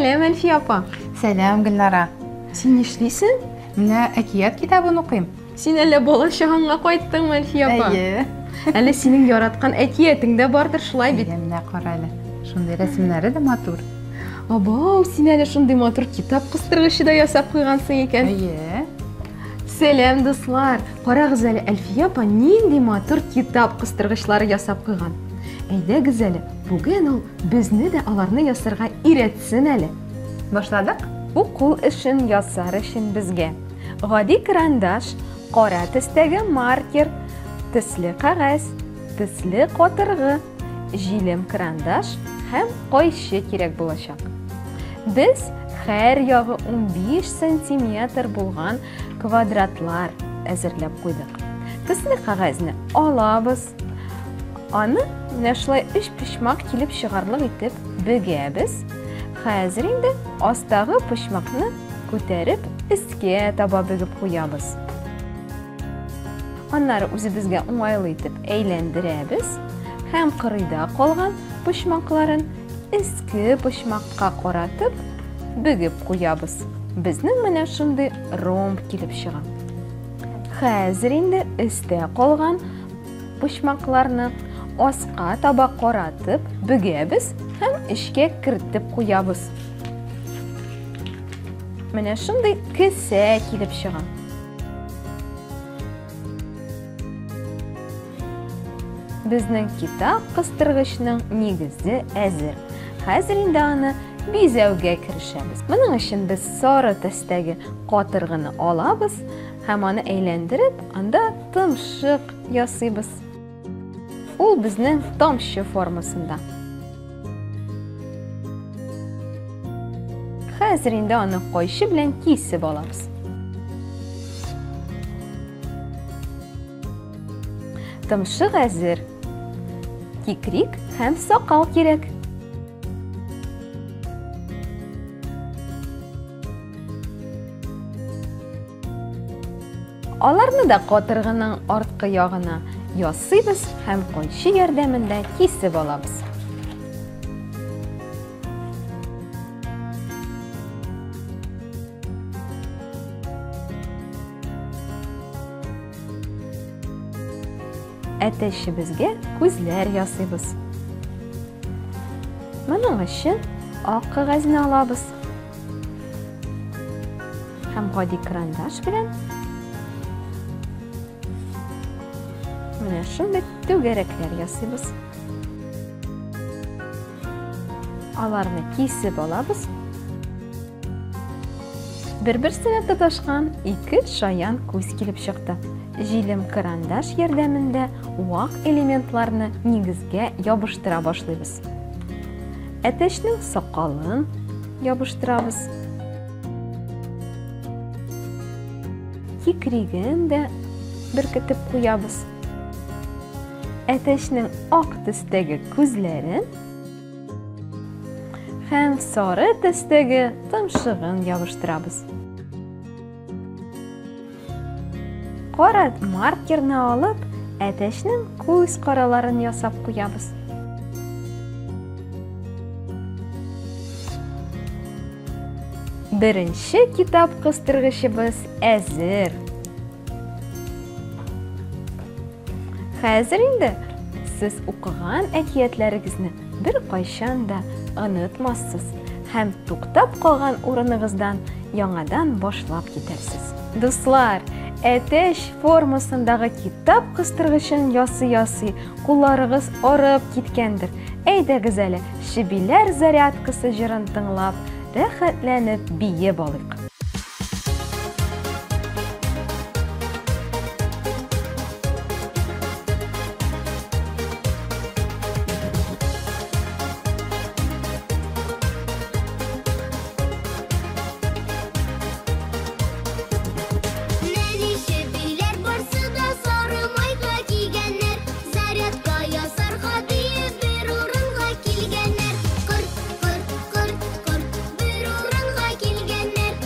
Сәлам, Әлфия апа. Сәлам, Гөлнара. Син нишлисең? Менә әкият китабын укыйм. Син әллә бала чагыңа кайттыңмы, Әлфия апа? Әйе. Әле синең яраткан әкиятең дә бардыр, шулай бит? Әйе, менә кара әле. Шундый рәсемнәре дә матур. Абау, син әле шундый матур китап кыстыргычы да ясап куйгансың икән. Әйе. Сәлам, дуслар! Карагыз әле, Әлфия апа нинди матур китап кыстыргычлары ясап куйган. Әйдәгез әле, бүген ул безне дә аларны ясарга өйрәтсен әле. Башладык? Бу кул эшен ясар өчен безгә гади карандаш, кара төстәге маркер, төсле кәгазь, төсле катыргы, җилем карандаш һәм кайчы кирәк булачак. Без һәр ягы 15 сантиметр булган квадратлар әзерләп куйдык. Төсле кәгазьне алабыз. Аны менә шулай өч почмак килеп чыгарлык итеп бөгәбез. Хәзер инде астагы почмакны күтәреп өскә таба бөгеп куябыз. Аннары үзебезгә уңайлы итеп әйләндерәбез һәм кырыйда калган почмакларын өске почмакка каратып бөгеп куябыз. Безнең менә шундый ромб килеп чыга. Хәзер инде өстә калган почмакларны аска таба каратып бөгәбез һәм эчкә кертеп куябыз. Менә шундый кесә килеп чыга. Безнең китап кыстыргычның нигезе әзер. Хәзер инде аны бизәүгә керешәбез. Моның өчен без сары төстәге катыргыны алабыз һәм аны әйләндереп, анда томшык ясыйбыз. Ул безнең тамчы формасында. Хәзер инде аны кайчы белән кисеп алабыз. Томшык әзер. Кикрик һәм сакал кирәк. Аларны да катыргының арткы ягына ясыйбыз һәм кайчы ярдәмендә кисеп алабыз. Әтәчебезгә күзләр ясыйбыз. Моның өчен ак кәгазьне алабыз. Һәм гади карандаш белән менә шундый түгәрәкләр ясыйбыз. Аларны кисеп алабыз. Бер-берсенә тоташкан ике шаян күз килеп чыкты. Җилем карандаш ярдәмендә вак элементларны нигезгә ябыштыра башлыйбыз. Әтәчнең сакалын ябыштырабыз. Кикриген дә беркетеп куябыз. Әтәчнең ак төстәге күзләрен һәм сары төстәге томшыгын ябыштырабыз. Кара маркерны алып, әтәчнең күз караларын ясап куябыз. Беренче китап кыстыргычыбыз әзер. Хәзер инде сез укыган әкиятләрегезне беркайчан да онытмассыз һәм туктап калган урыныгыздан яңадан башлап китәрсез. Дуслар, әтәч формасындагы китап кыстыргычын ясый-ясый кулларыгыз арып киткәндер. Әйдәгез әле, чебиләр зарядкасы җырын тыңлап, рәхәтләнеп биеп алыйк. Нәни чебиләр барсы да сары майка кигәннәр, зарядка ясарга диеп бер урынга килгәннәр. Кырт, кырт, кырт, кырт, бер урынга килгәннәр.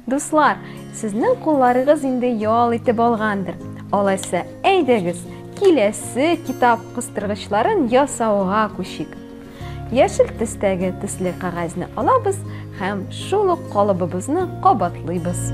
Дуслар, сезнең кулларыгыз инде ял итеп алгандыр. Алайса, әйдәгез, киләсе китап кыстыргычларын ясауга күчик. Яшел төстәге төсле кәгазьне алабыз һәм шул ук калыбыбызны кабатлыйбыз.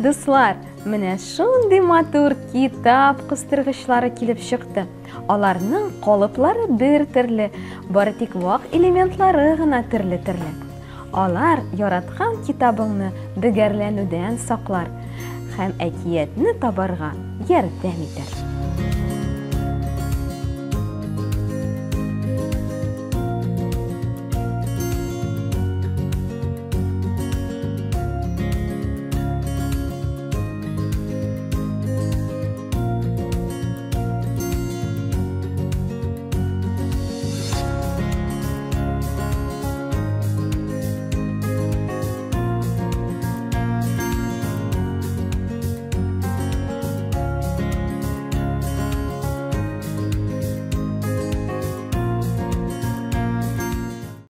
Дуслар, менә шундый матур китап кыстыргычлары килеп чыкты. Аларның калыплары бер төрле, бары тик вак элементлары гына төрле-төрле. Алар яраткан китабыңны бөгәрләнүдән саклар һәм әкиятне табарга ярдәм итәр.